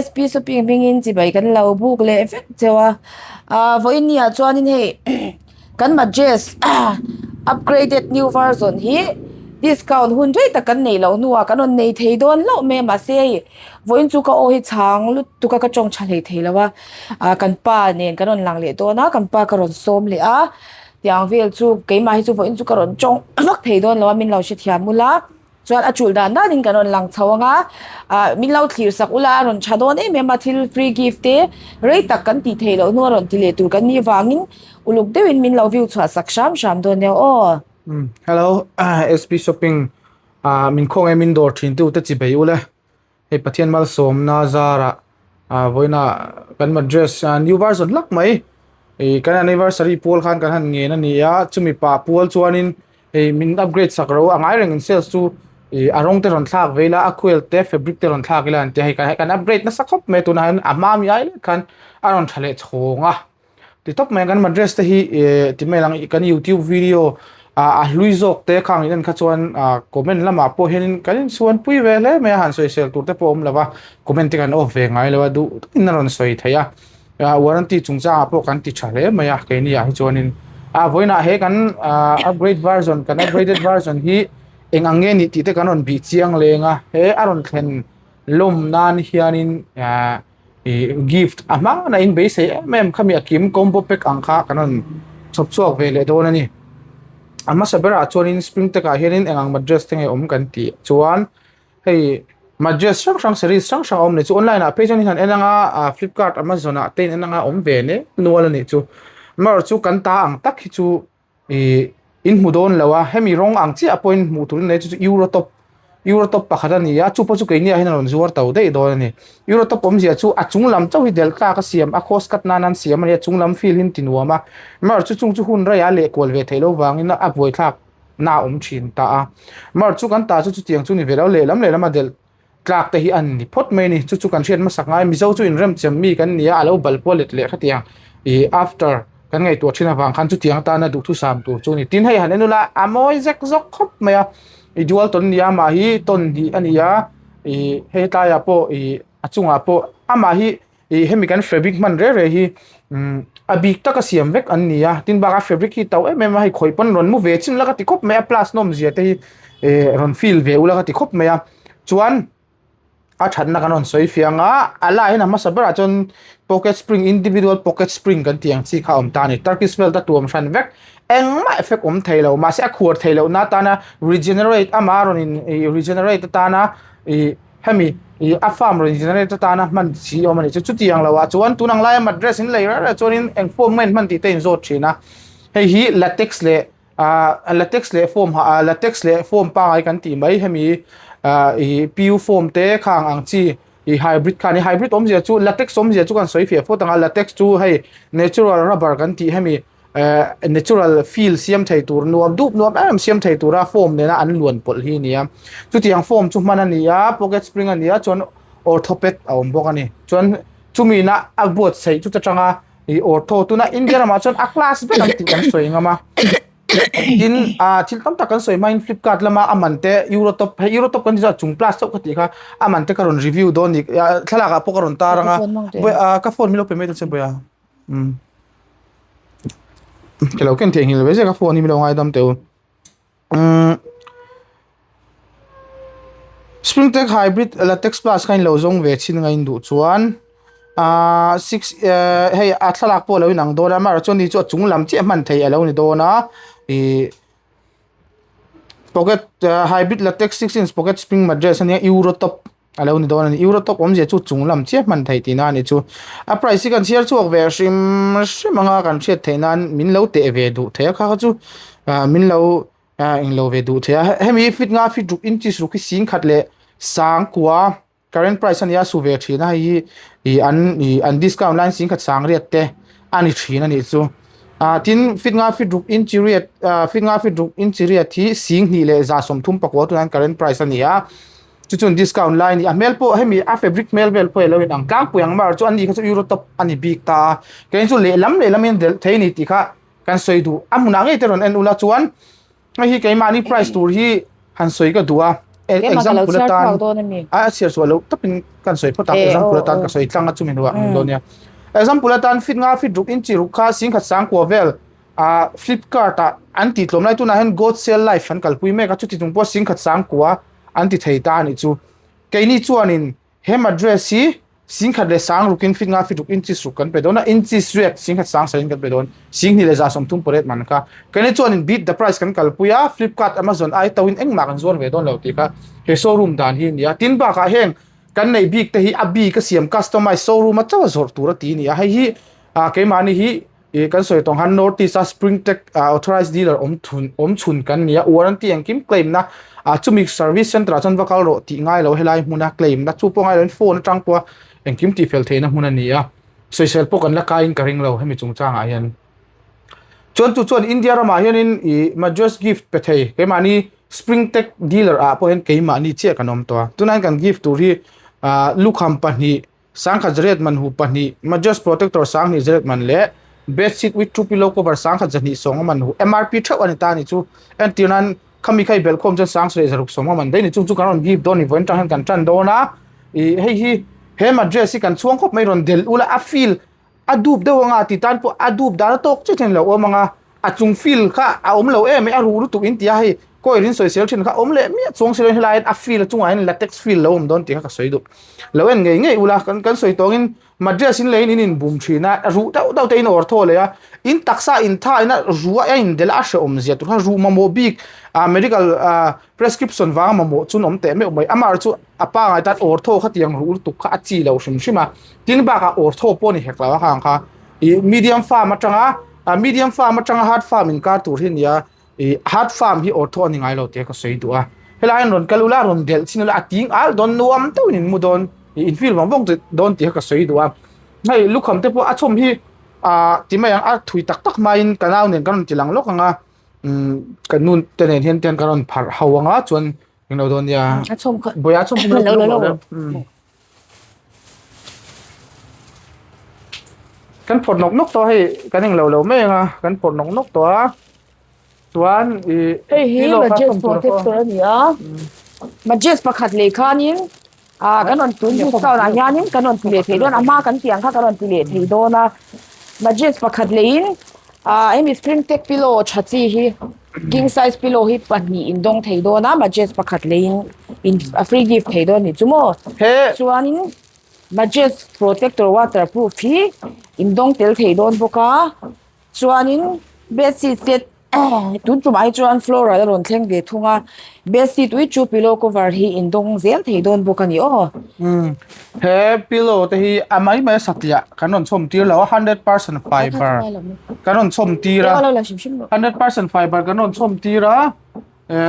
SP shopping hmingin chibai kan lo buk leh vek cheu a ah vawiin ni ah chuanin hei kan mattress upgraded new version hi discount hun rei tak kan neih loh hnuah kan rawn nei thei dawn hlauh mai a mahse hei vawiin chu ka aw hi chhang lutuk a ka tawng tha hlei thei lo a ah kan pa nen kan rawn lang leh dawn a kan pa ka rawn sawm leh a tiang vel chu keimah hi chu vawiin chu ka rawn tawng vak thei dawn lo a min lo hrethiam ula. Chuan a chulh dan danin kan rawn lang chho ang a, ah min lo thlir sak ula a rawn tha dawn em em a, thil free gift te rei tak kan tih theih loh hnu a rawn ti leh tur kan nih vangin uluk deuhin min lo view chhuah sak hram hram dawn nia aw. Umm hello SP shopping ah min khawngaih min dawr thin tu te chi bei ule. Hei Pathian malsawmna zarah ah vawiina kan mattress new version hlak mai ih kan anniversary pual khan kan han ngen a ni a chumi pah pual chuanin hei min upgrade sak ro a ngai rengin sales chu ih a rawng te rawn thlak ve ila a khuel te fabric te rawn thlak ila an ti a hei kan upgrade nasa khawp mai a tunah hian a hma mi ai lek khan a rawn tha leh chhawng a. Ti tawp mai kan mattress te hi eh ti mai ang kan youtube video ah a hlui zawk te khang in en kha chuan ah comment lamah pawh hianin kan insuan pui ve hle mai a han sawisel tur te pawh a awm lo va comment te kan off ve ngai lo a duh takin a rawn sawi thei a ah warranty chungchangah pawh kan ti tha hle mai a keini ah hi chuanin ah vawiinah he kan ah upgrade version kan upgraded version hi eng ang nge nih tih te kan rawn bih chiang leng a he a rawn thlen lawm nan hianin ah. Ih gift a hmana in beisei em em khami a kim combo pack ang kha kan rawn chhawp chhuak ve leh dawn a ni a hmasa berah chuanin spring tech ah hianin eng ang mattress te nge awm kan tih chuan hei mattress hrang hrang series hrang hrang a awm leh chu online ah phei chuan in han en anga ah flipkart amazon ah te in en anga awm ve nek nual a nih chu amaherawhchu kan ta ang tak hi chu. Ih in hmu dawn lo a hemi rawng ang chiah pawhin hmuh turin nei chu chu euro top euro top pakhat a ni a chu pawh chu keini ah hian a rawn zuar to daih dawn a ni euro top awmzia chu a chung lam chauh hi delh tlak a siam a cross cut nan an siam a ni a chung lam feel hi an ti nuam a amaherawhchu chung chu hun reiah a leh kual ve theih loh vangin a buaithlak na a awm thin ta a amaherawhchu chu kan ta chu chutiang chu ni ve lo lehlam lehlam a delh tlak te hi an ni phawt mai a ni chu chu kan hriat hmasak ngai mizo chu inremchem mi kan ni a a lo bal kual let leh khatiang ih after kan ngaihtuah thin avang khan chutiang atana duhthusam tur chu a ni tin hei han en ula a mawi zek zawk khawp mai a ih dual tawn ni a amah hi tawn hnih a ni a ih hei tlaiah pawh ih a chungah pawh amah hi ih hemi kan fabric hman reh reh hi umm a bik taka siam vek an ni a tin bakah fabric hi to em em a hei khawih pawn rawn mu ve chin la ka ti khawp mai a plus nawm zia te hi eh rawn feel ve ula ka ti khawp mai a chuan a thatna kan rawn sawi fiang a a lai hian a hmasa berah chuan pocket spring individual pocket spring kan tih ang chi kha a awm ta a ni turkish belt a tuam hran vek engmah effect awm thei lo mahse a khuar theih loh na atana regenerate ama rawn in ih regenerate atana ih hemi ih a farm rawn generate atana hman chi a awm a ni chu chutiang loh ah chuan tun ang laia mattress in lei reng reng chuanin eng form nge an hman tih te in zawt thin a hei hi latex leh ah latex leh foam ah latex leh foam pangai kan tih mai hemi ah ih pu foam te khang ang chi ih hybrid kha a ni hybrid awmzia chu latex awmzia chu kan sawi fiah phawt ang a latex chu hei natural rubber kan tih hemi eh natural feel siam thei tur nuam dup nuam em em siam thei tura foam nena an luan pawlh hi a ni a chutiang foam chu hman a ni a pocket spring a ni a chuan orthoped a awm bawk a ni chuan chumi na a buatsaih chu ta tanga I ortho tuna India ramah chuan a class ber ang tih kan sawi ngam a tin ah thil tam tak kan sawi hmain Flipkart lama a man te Eurotop hei Eurotop kan tih chuan a chung class chauh ka tih kha a man te ka rawn review dawn ni thlalak ah pawh ka rawn tar ang a ah ka phone min lo pe mai ta che Bawia umm ka lo ken theihnghilh ve zek a phone hi min lo ngaidam teh u. Umm Springtech hybrid latex plus kha in lo zawng ve chin ngain duh chuan ahh six ehh hei a thlalak pawh a lo inang dawn a amaherawhchu chuan ni chu a chung lam chiah hman theih a lo ni dawn a ihh pocket hybrid latex six inch pocket spring mattress ania euro top a lo ni dawn a ni euro top awmzia chu chung lam chiah hman theih tihna a ni chu a price hi kan chhiar chhuak ve hrim hrim anga kan hriat theih nan min lo teh ve duh thei a kha kha chu ah min lo ah englo ve duh thei a hemi fit nga fit ruk inches ruk hi sing khat leh sang kua current price a nia su ve thin a hei hi ih an ih an discount laiin sing khat sang riat te a ni thin a nih chu ah tin fit nga fit ruk inch riat ah fit nga fit ruk inch riat hi sing hnih leh za sawmthum pakua tunah hian current price a ni a. Chu chuan discount lai a ni. A hmel pawh hemi a fabric hmel vel pawh alo inang tlangpui ang mar chu ani kha chu euro top a ni bik ta a. Kei chu lehlam lehlam in delh thei a ni tih kha kan sawi duh. A hmunah ngei te rawn en ula chuan hei hi keimahni price tur hi han sawi ka duh a. Example atan a chhiar chhuah loh tapin kan sawi phawt ang example atan ka sawi tlang a chumi hnuah ang dawn nia. Example atan fit nga fit ruk inchi ruk kha singkhat sangkua vel a Flipkart ah an tih tlawm lai tunah hian God Sale Life an kalpui mek a chuti chung pawh singkhat sangkua an ti thei ta a nih chu. Keini chuanin He mattress hi singkhat leh sang rukin fit nga fit ruk inches ruk kan pe dawn a, inches riat singkhat sang sarin kan pe dawn. Singhnih leh 30 pariat man kha. Keini chuanin beat the price kan kalpui a, Flipkart, Amazon ai tauhin engmah kan zuar ve dawn lo tih kha he showroom dan hi a ni a. Tin bakah heng kan neih bik te hi a bik a siam customize showroom a chauh a zawrh tur a ti a ni a. Hei hi keimahni hi Ih kan sawi tawng han North East a Spring Tech authorized dealer awm thun awm chhun kan ni a, warranty engkim claim na ah chumi service center ah chuan va kal rawh tih ngai lo helai hmuna claim na chu pawh ngai loin phone atang pawha engkim tih fel theihna hmun a ni a, sawisel pawh kan la kaiin ka ring lo hemi chungchangah hian. Chuan chu chuan India ramah hianin ih Madras gift pe thei keimahni Spring Tech dealer ah pawh hian keimahni chiah kan awm tawh a, tunah hian kan gift tur hi ah lukham pahnih Sangkhat zariat man hu pahnih, Madras Protector sanghnih zariat man leh Bedsheet with two pillow cover sangkhat zahnih sawnga man hu MRP theuh a ni ta a ni chu. Entir nan khami kha i belhkhawm chuan sang sarih zaruk sawnga man daih a ni. Chung chu kan rawn give dawn a ni vawiin tang hian kan tan dawn a. Ih hei hi he Madras hi kan chhuang khawp mai rawn delh ula a feel a dup deuh anga ti tan pawh a dup dan a tawk chiah chiah a ni lo awm ang a. A chung feel kha a awm lo em a ruh lutuk in ti a hei coir in sawisel thin kha awm leh miah chuang si lo in helai hian a feel a chungah hian latex feel lo awm dawn tih kha ka sawi duh. Lo en ngei ngei ula kan kan sawi tawng in mattress in leiin in in bum thin a ruh deuh deuh te in awr thaw leh a in taksa in tha in a ruh a in delh a hrehawm zia tur kha ruh mamawh bik ah medical ah prescription vanga mamawh chu an awm teh meuh mai amah chu a pangai tan awr thaw kha tiang ruh lutuk kha a chi lo hrim hrim a tin bakah awr thaw pawh a ni hek lo a khang kha ih medium farm atanga A medium farm atanga hard farm inkar tur hi a ni a, ih hard farm hi awr thawh a ni ngai lo tih ka sawi duh a. Helai hian rawn kal ula, rawn delh chin ula, a ting al dawn nuam deuhin in mu dawn, ih in feel vang vang dawn tih kha ka sawi duh a. Hei lukham te pawh a chhawm hi ah ti mai ang a thui tak tak hmain ka nau nen kan rawn ti lang lawk ang a, umm ka nu te nen hian te kan rawn pharh ho ang a chuan englo dawn nia. A chhawm kha Bawiha chhawm kha lo lo lo. Kan phawrh nawk nawk tawh a hei kan englo lo mai ang a kan phawrh nawk nawk tawh a chuan ih Hei hi Majes protector a ni a Majes pakhat leh khanin ah kan rawn tun discount ah hianin kan rawn ti leh thei dawn a hma kan tih ang kha kan rawn ti leh thei dawn a Majes pakhat leiin ah hemi spring tech pillow tha chi hi king size pillow hi pahnih in dawng thei dawn a Majes pakhat leiin in a free gift thei dawn a ni chu maw chuanin Majes protector waterproof hi in dawng tel thei dawn bawk a chuanin bedsheet set tun tumah hi chuan floral a rawn thleng ve thung a bedsheet ui chu pillow cover hi in dawng zel thei dawn bawk a ni aw. Umm he pillow te hi a mai mai a satliah kan rawn chhawm tir lo a 100% fiber kan rawn chhawm tir a 100% fiber kan rawn chhawm tir a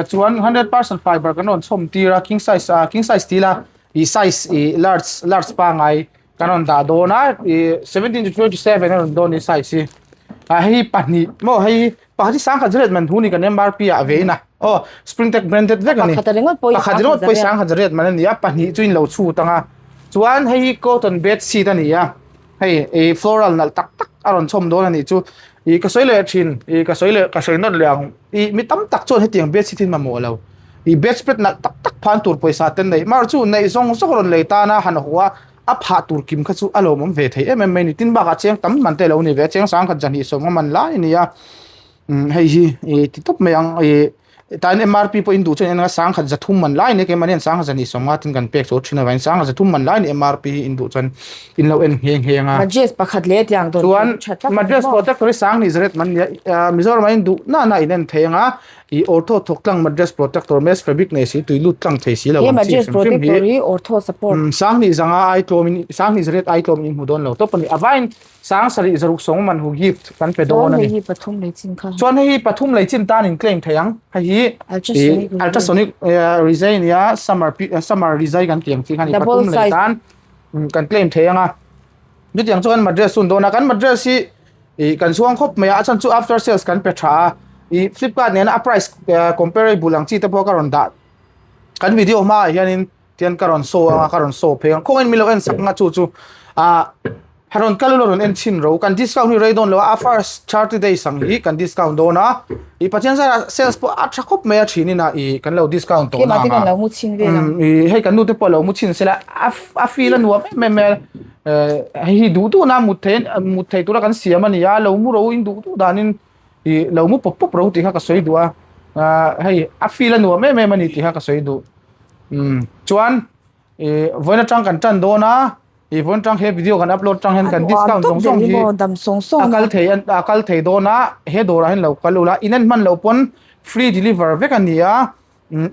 chuan 100% fiber kan rawn chhawm tir a king size ah king size tila ih size ih large large pangai kan rawn dah dawn a ih 17 to 27 a rawn dawn ni size hi ah hei hi pahnih maw hei hi pakhat hi sangkhat zariat man hu ni kan M_R_P ah ve in a aw spring tech branded vek a ni pakhat ringawt pawh pakhat ringawt pawh hi sangkhat zariat man a ni a pahnih chu in lo chhut ang a chuan hei hi cotton bed sheet a ni a hei ih floral nalh tak tak a rawn chhawm dawn a nih chu ih ka sawi leh thin ih ka sawi leh ka sawi nawt leh ang ih mi tam tak chuan hetiang bed sheet hi mamawh lo ih bedspread nalh tak tak phan tur pawisa te neih mar chu neih zawng zawng rawn lei tan a han haw a a phah tur kim kha chu a lawmawm ve thei em em mai a ni tin bakah cheng tam man te a lo ni ve a cheng sangkhat zahnih sawm a man lai a ni a umm hei hi ih ti tawp mai ang ih Tain MRP pawh in duh chuan en anga sangkhat zathum man lai ni keimahni hian sangkhat zahnih sawmnga tin kan pek chu thin avangin sangkhat zathum man lai ni MRP hi in duh chuan in lo en nghe nghe anga. Madras pakhat leh tiang dawn chuan Madras protector hi sanghnih zaret man nia Mizoram ah in duh na na in en thei anga i ortho thawk tlang Madras protector mesh fabric nei si tui lut tlang thei si lo ang chi hrim hrim hi ortho support sanghnih zanga ai tlawm in sanghnih zaret ai tlawm in hmu dawn lo tawp ani avain Sang sarih zaruk sawng man hu gift kan pe dawn a ni. Chuan hei hi pathum lei chin kha. Chuan hei hi pathum lei chin tan in claim thei ang. Hei hi ultrasonic rizai nia summer summer rizai kan tih ang chi kha ni pathum lei tan kan claim thei ang a. Chutiang chuan mattress hun dawn a kan mattress hi ih kan chhuang khawp mai a a chhan chu after sales kan pe tha a ih flipkart nena a price comparable ang chi te pawh ka rawn dah kan video hmaah hianin tian ka rawn show anga ka rawn show phei ang khawngin min lo en sak anga chu chu ah. Rawn kal ula rawn en chhin ro kan discount hi rei dawn lo a a first 30 days ang hi kan discount dawn a i Pathian zarah sales pawh a tha khawp mai a thin in a i kan lo discount tawh na ang a lo mu chhin vel ang i hei kan nu te pawh lo mu chhin sela a a feel a nuam em em mai a hei hi duh duh na mut thei mut thei tura kan siam a ni a lo mu ro in duh duh danin i lo mu pawp pawp ro tih kha ka sawi duh a hei a feel a nuam em em a ni tih kha ka sawi duh chuan i vawiin atang kan tan dawn a i vawiin atang he video kan upload atang hian kan discount zawng zawng hi a kal thei a kal thei dawn a he dawrah hian lo kal ula in en hman loh pawn free deliver vek a ni a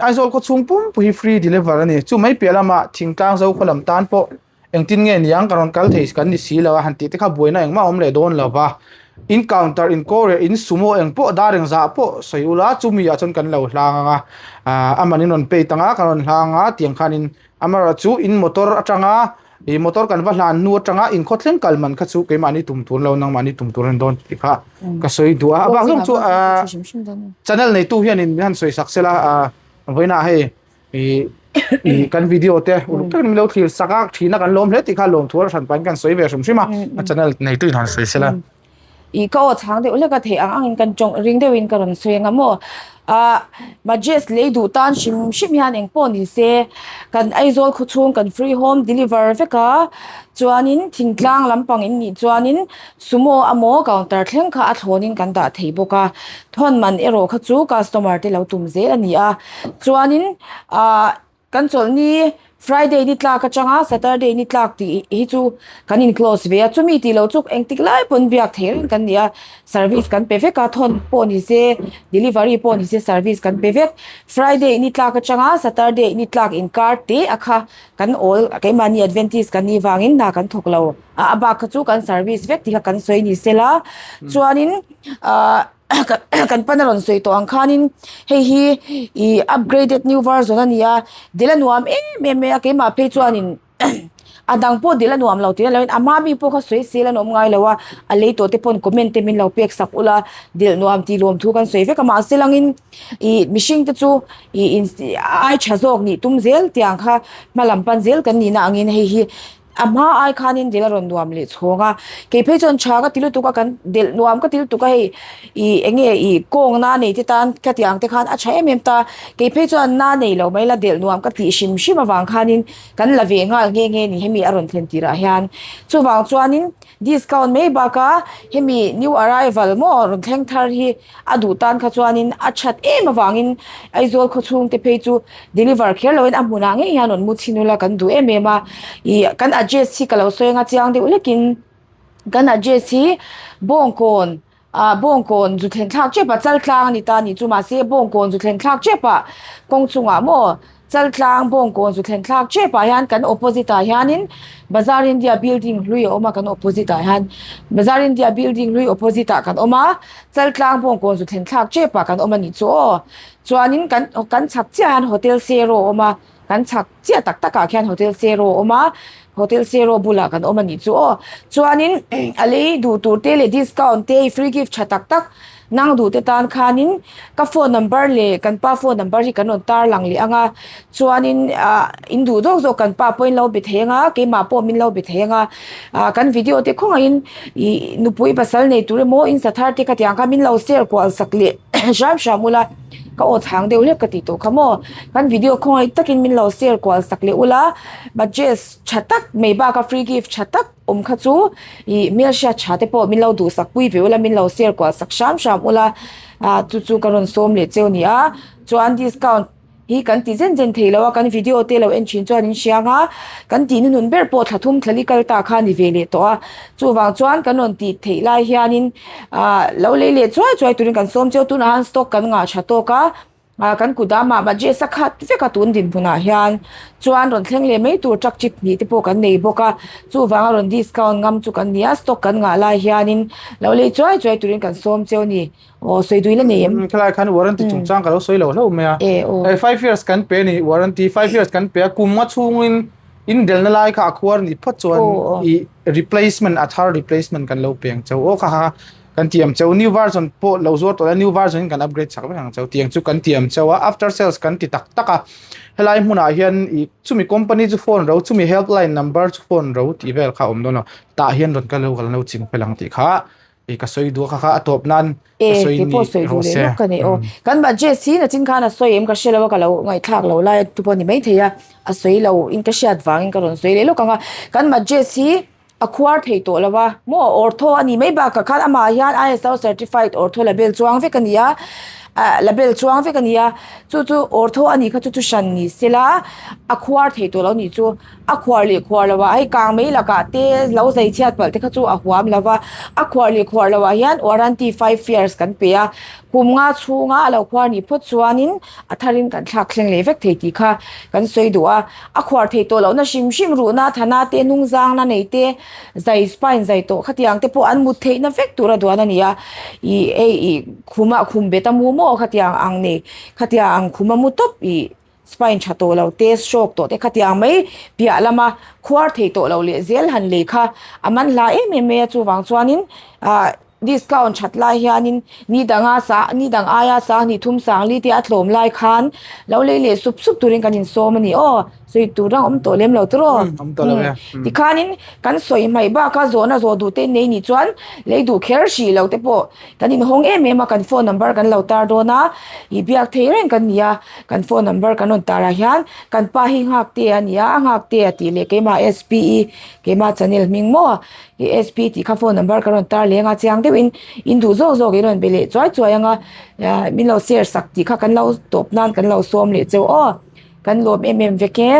Aizawl khaw chhung pumpui hi free deliver a ni chu mai piah lamah thingtlang zo khaw lam tan pawh engtin nge niang ka rawn kal thei kan ni si lo a han tih te kha buaina engmah a awm leh dawn lo va in counter in courier in sumo eng pawh dar eng zah pawh sawi ula chumi ah chuan kan lo hlang ang a ah a man in rawn pay tang a kan rawn hlang a tiang khanin amaherawh chu in motor atanga ih motor kan va hlan hnu atanga in khaw thleng kal man kha chu keimahni tum tur lo nangmahni tum tur a ni dawn tih kha ka sawi duh a a bak zawng chu ah channel neitu hianin min han sawi sak sela ah vawiinah hei i i kan video te uluk takin min lo thlir sak a thina kan lawm hle tih kha lawm thu a hran pahin kan sawi ve hrim hrim a a channel nei tuin han sawi sela. I ka aw chhang deuh hlek a theih ang angin kan tawng ring deuhin ka rawn sawi anga maw ah Majes lei duh tan hrim hrim hian eng pawh ni se kan Aizawl khaw chhung kan free home deliver vek a chuanin thingtlang lampang in nih chuanin sumo amaw counter thleng kha a thlawnin kan dah thei bawk a thawn man erawh kha chu customer te lo tum zel a ni a. Chuanin ahh kan chawlhni Friday ni tlak atanga Saturday ni tlak tih hi chu kan in close ve a, chumi tih loh chu engtik lai pawn biak theih reng kan ni a, service kan pe vek a, thawn pawh ni se delivery pawh ni se service kan pe vek. Friday ni tlak atanga Saturday ni tlak inkar te a kha kan awl keimahni Adventist kan nih vangin hna kan thawk lo a, a bak kha chu kan service vek tih kha kan sawi ni sela chuanin ahh. kan pan a rawn sawi tawh ang khanin hei hi ih upgraded new version a ni a dil a nuam em em mai a keimah phei chuanin a dang pawh dil a nuam lo tih na lovin a hma mi pawh kha sawi sel an awm ngai lo a a lei tawh te pawn comment te min lo pek sak ula dil nuam tih lawm thu kan sawi vek a mahse langin ih mihring te chu ih in ai tha zawk nih tum zel tiang kha hma lam pan zel kan nih na angin hei hi. A hma ai khanin dil a rawn nuam leh chhawng a, kei phei chuan tha ka ti lutuk a, kan delh nuam ka ti lutuk a hei ih eng nge ih kawng na nei te tan khatiang ang te khan a tha em em ta, kei phei chuan na nei lo mai la delh nuam ka tih hrim hrim avang khanin kan la ve nghal nghe nghe ni hemi a rawn thlen tirah hian. Chuvang chuanin discount mai baka hemi new arrival maw rawn thleng thar hi A duh tan kha chuanin a that em avangin Aizawl khaw chhungte phei chu deliver kher loin a hmunah ngei hian rawn mu chhin ula kan duh em em a. Ih kan address hi ka lo sawi anga chiang deuh hlekin kan address hi Bawngkawn ah Bawngkawn zu thlen thlak tep a Chaltlang a ni ta a nih chu mahse Bawngkawn zu thlen thlak tep ah kawng chungah maw Chaltlang Bawngkawn zu thlen thlak tep ah hian kan opposite ah hianin Bazar India building hlui a awm a kan opposite ah hian Bazar India building hlui opposite ah kan awm a Chaltlang Bawngkawn zu thlen thlak tep ah kan awm a nih chu aw chuanin kan kan chhak chiah hian Hotel Sero a awm a kan chhak chiah tak tak ah khian Hotel Sero a awm a Hotel Sero bulah kan awm a nih chu aw chuanin a lei duh tur te leh discount te free gift tha tak tak Nang duhte tan khanin ka phone number leh kan pa phone number hi kan rawn tar lang leh ang a, chuanin ah in duh zawk zawk kan pa pawhin lo be thei ang a, keimah pawh min lo be thei ang a, ah kan video te khawngaihin ih nupui pasal nei tur emaw in sathar te khatiang kha min lo share kual sak leh hram hram ula, ka aw chhang deuh hlek ka tih tawh kha maw, kan video khawngaih takin min lo share kual sak leh ula, budget tha tak mai baka free gift tha tak. Awm kha chu ih hmelhriat tha te pawh min lo duhsak pui ve ula min lo share kual sak hram hram ula ah chu chu ka rawn sawm leh cheu a ni a chuan discount hi kan ti zen zen thei lo a kan video te lo en thin chuan in hriang a kan tih hnuhnun ber pawh thla thum thla li kal ta kha a ni ve leh tawh a chuvang chuan kan rawn tih theih lai hianin ah lo lei leh chuai chuai turin kan sawm cheu tunah hian stock kan ngah tha tawk a. Ah kan kut a mah budget a khat vek a tun dinhmunah hian chuan rawn thleng leh mai tur truck chip hnih te pawh kan nei bawk a chuvanga rawn discount ngam chu kan ni a stock kan ngah lai hianin lo lei chuai chuai turin kan sawm cheu a ni aw sawi dui la nei em. Khelai khan warranty chungchang ka lo sawi lo hlauh mai a E aw. Hei 5 years kan pe a ni warranty 5 years kan pe a kum a chhungin in delna lai kha a khuar nih phawt chuan Aw aw. I replacement a thar replacement kan lo pe ang cheu aw kha kha. Kan tiam cheu new version pawh lo zuar tawh la new version in kan upgrade chak vek ang cheu tiang chu kan tiam cheu a after sales kan ti tak tak a helai hmunah hian ih chumi company chu phone ro chumi helpline number chu phone ro tih vel kha a awm dawn lo tah hian rawn kal lo kan lo ching fel ang tih kha ih ka sawi duh a kha kha a tawp nan ka E sawi kei ni pawh sawi rawh duh leh se lawk ka nei aw kan budget hi nachin khan a sawi em ka hre lo a ka lo ngaihthlak lo lai te pawh a ni maithei a a sawi lo in ka hriat vangin ka rawn sawi leh lawk ang a kan budget hi A khuar thei tawh lo a, maw ortho a nih mai bakah khan amah hian ISO certified ortho label chuang vek a ni a, ah label chuang vek a ni a, chu chu ortho a nih kha chu chu hran ni se la, a khuar thei tawh lo a nih chu, a khuar leh khuar loh ah hei kang mai lakah te lo zai chhiat palh te kha chu a huam lo va, a khuar leh khuar loh ah hian warranty five years kan pe a, kum nga chhunga a lo khuar nih phawt chuanin a tharin kan thlak thleng leh vek thei tih kha kan sawi duh a. A khuar thei tawh lohna hrim hrim ruhna thana te hnungzangna nei te zai spine zai tawh khatiang te pawh an mut theihna vek tur a duan a ni a ih hei ih khuma khum bet a mu maw khatiang ang nei khatiang ang khum a mu tawp ih spine tha tawh lo te stroke tawh te khatiang mai piah lama khuar thei tawh lo leh zel han lei kha a man hla em em mai a chuvang chuanin ah. Discount that lai hianin ni danga sa ni dang aia sang hnih thum sang li te a tlawm lai khan lo lei leh sup sup turin kan insawm a ni aw. Sawi tur dang awm tawh lem lo tur aw. Awm tawh lo e. Tikhanin kan sawi hmaih baka zawhna zawh duh te nei nih chuan lei duh kher hrih lo te pawh kan inhawng em em a kan phone number kan lo tar dawn a ih biak thei reng kan ni a kan phone number kan rawn tar ah hian kan pa hi nghak te a ni a a nghak te a tih leh keimah SPE keimah channel hming maw I SP tih kha phone number ka rawn tar leng a chiang deuhin in duh zawk zawk in rawn be leh chuai chuai ang a min lo share sak tih kha kan lo tawp nan kan lo sawm leh cheu aw kan lawm em em vek e.